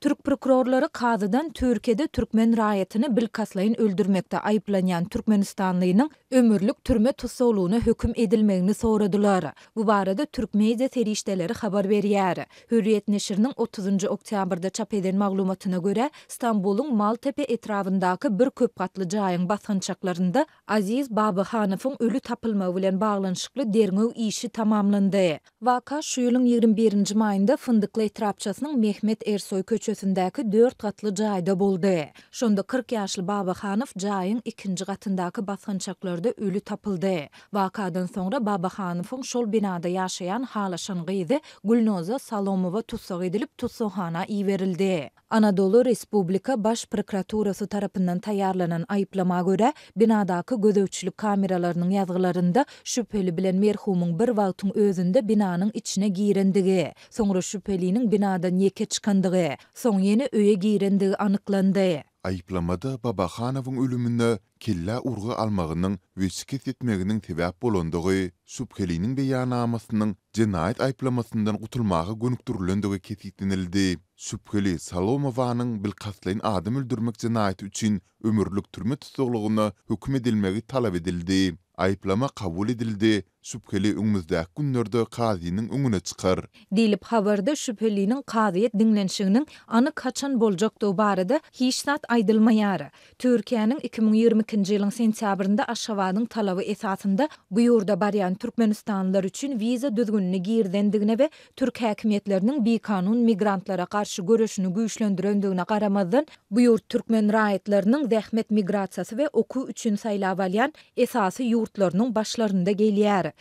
Türk prokurorlary kazydan Türkiýede türkmen raýatyny bilkastlaýyn öldürmekde aýyplanýan türkmenistanlynyň ömürlik türme tussaglygyna höküm edilmegini soradylar. Bu barada türk media serişdeleri habar berýär. Hürriýet neşiriniň otuzynjy oktýabrda çap eden maglumatyna görä, Stambulyň Maltepe etrabyndaky bir köpgatly jaýyň basgançaklarynda Aziz Babahanowyň öli tapylmagy bilen baglanyşykly derňew işi tamamlandy. Waka şu ýylyň 21 nji maýynda Fyndykly etrapçasynyň Mehmet Ersoý köçesindäki dört gatly jaýda boldy. Şonda 40 ýaşly Babahanow jaýyň ikinji gatyndaky basgançaklarda öli tapyldy. Wakadan soňra Babahanowyň şol binada ýaşaýan halaşan gyzy Gülnoza Salomowa tussag edilip, tussaghana iberildi. Anadolu Respublika Baş prokuraturasy tarapyndan taýýarlanan aýyplama görä, binadaky gözegçilik kameralarynyň ýazgylarynda şübheli bilen merhumyň bir wagtyň özünde binanyň içine girendigi, soňra şübheliniň binadan ýeke çykandygy, soň ýene öýe girendigi anyklandy. Aýyplamada Babahanowyň ölümine kellä urgy almagynyň we şikes ýetmeginiň sebäp bolandygy, şübheliniň beýannamasynyň jenaýat aýyplamasyndan gutulmaga gönükdirilendigi kesgitlenildi. Şübheli Salomowanyň bilkastlaýyn adam öldürmek jenaýaty üçin ömürlik türme tussaglygyna höküm edilmegi talap edildi. Aýyplama kabul edildi, Şübheli öňümizdäki günlerde kazynyň öňüne çykar. Diýlip, habarda şübheliniň kazyýet diňlenişiginiň anyk haçan boljakdygy barada hiç zat aýdylmaýar. Türkiýäniň 2022-nji ýylyň sentýabrynda Aşgabadyň talaby esasynda bu ýurda barýan türkmenistanlylar üçin wiza düzgünini girizendigine we türk häkimiýetleriniň bikanun migrantlara garşy göreşini güýçlendirendigine garamazdan, bu ýurt türkmen raýatlarynyň zähmet migrasiýasy we okuw üçin saýlap alýan esasy ýurtlarynyň başlarynda gelýär.